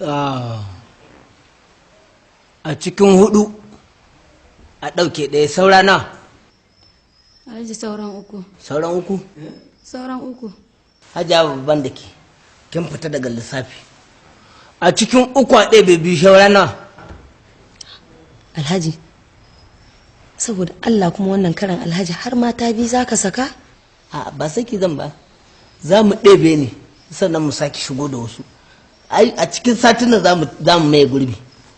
A cikin hudu a ɗauke ɗaya, saura na? Alhaji, sauran uku. Sauran uku? Sauran uku. Hajiya, babban da ke kin fita daga lissafi. A cikin uku a ɗaya biyu, saura na? Alhaji, saboda Allah, kuma wannan karan, Alhaji, har mata biyu za ka saka? A ba saki zan ba, za mu ɗebe ne, sannan mu sake shigo da wasu. Ai a cikin satin nan za mu maye gurbi.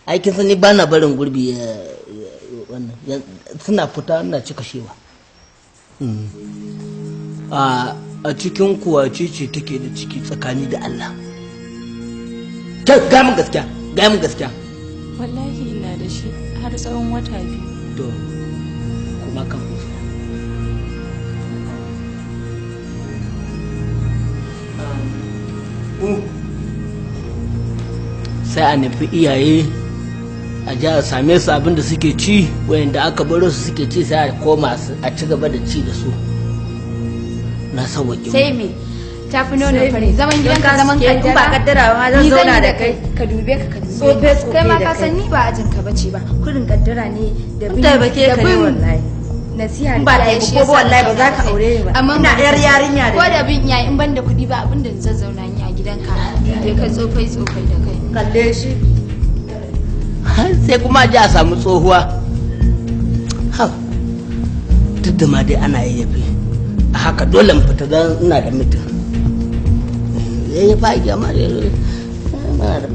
Ai kin sani, ba na barin gurbi ya wannan suna fita ina cika shewa. A cikin kuwa ce take da ciki tsakani da Allah? Ke, ga mun gaskiya, ga mun gaskiya. Wallahi ina da shi har tsawon wata 2. To, kuma kan ku. Sai a nufi iyaye, a ji a same su, abinda suke ci, wayanda aka baro su suke ci, sai a koma a ci gaba da ci da su. Na sauwaƙe. Sai me? Ta fi nono Sai fari. me? Zaman Don gidanka ka zaman sake- in kaddara. ba kaddara ba ma zan Ni zan zauna yi da kai. Ka dube ka, ka dube. Tsofe tsofe Kai ma da ka kai. san ni ba ajin ka bace ba. Kurin kaddara ne da bin Taimake da ka ne bin wallahi. nasiha In ba da iyaye, taimako shi ba, yasa wallahi na ba za ka zauna aure ni ba. Amma Ina yar yarinya da ko ni. da bin iyaye, in ban da kuɗi ba abin da zan zauna ni a gidanka. Dube ka, tsofai tsofai da kai. Kalle shi. Sai kuma a ji a samu tsohuwa. Ha, duk da ma dai ana yayyafe a haka, dole mu fita don ina da mutum yayyafa a gyama da